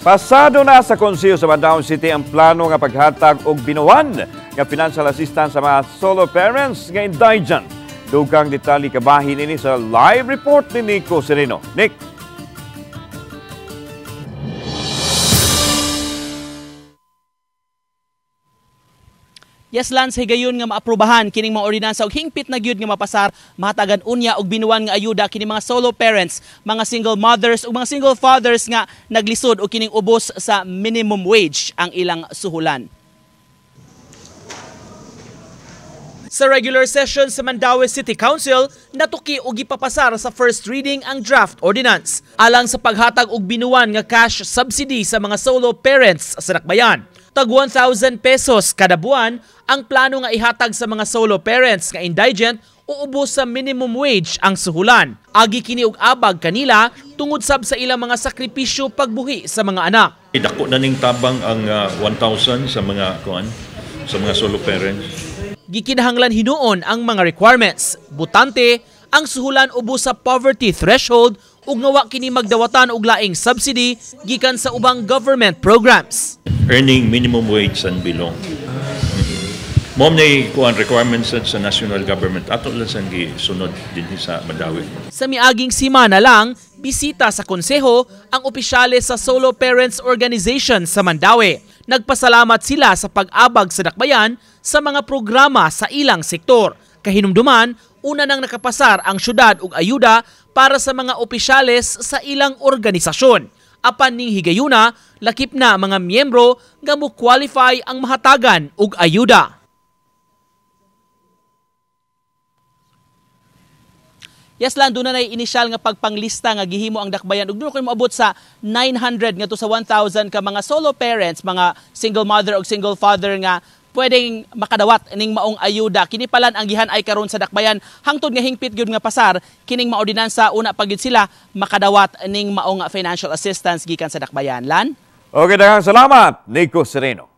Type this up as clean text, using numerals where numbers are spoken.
Pasado na sa Konseho sa Mandaue City ang plano nga paghatag og binuwan nga financial assistance sa mga solo parents nga indigent. Dugang detalye kabahin ini sa live report ni Nico Sereno. Nick. Yes, Lance, higayon nga maaprubahan kining mga ordinansa og hingpit na gyud nga mapasar, mahatagan unya og binuan nga ayuda kini mga solo parents, mga single mothers ug mga single fathers nga naglisod og kining ubos sa minimum wage ang ilang suhulan. Sa regular session sa Mandaue City Council, natuki og gipapasar sa first reading ang draft ordinance alang sa paghatag og binuan nga cash subsidy sa mga solo parents sa Dakbayan. Tag 1,000 pesos kada buwan ang plano nga ihatag sa mga solo parents nga indigent o ubos sa minimum wage ang suhulan. Agi kini og abag kanila tungod sab sa ilang mga sakripisyo pagbuhi sa mga anak. Dako na ning tabang ang 1,000 sa mga kuan, sa mga solo parents. Gikinahanglan hinuon ang mga requirements. Butante ang suhulan ubos sa poverty threshold ug nga wa kini magdawatan og laing subsidy gikan sa ubang government programs. Earning minimum wage and below. Mao nay kuan requirements sa national government ato lang sang gisunod dinhi sa Mandaue. Sa miaging simana lang, bisita sa konseho ang opisyales sa Solo Parents Organization sa Mandaue. Nagpasalamat sila sa pag-abag sa Dakbayan sa mga programa sa ilang sektor. Kahinumduman, una nang nakapasar ang syudad og ayuda para sa mga opisyales sa ilang organisasyon. Apan ning higayuna, lakip na mga miyembro nga mo-qualify ang mahatagan og ayuda. Yes, Lan, doon na inisyal nga pagpanglista nga gihimo ang Dakbayan ug doon ko moabot sa 900 ngadto sa 1,000 ka mga solo parents, mga single mother og single father nga pwedeng makadawat ning maong ayuda. Kini palan ang gihan ay karon sa Dakbayan hangtod nga hingpit gyud nga pasar kining maordinansa una pa gyud sila makadawat ning maong financial assistance gikan sa Dakbayan. Lan? Okay, daghang salamat, Nico Sereno.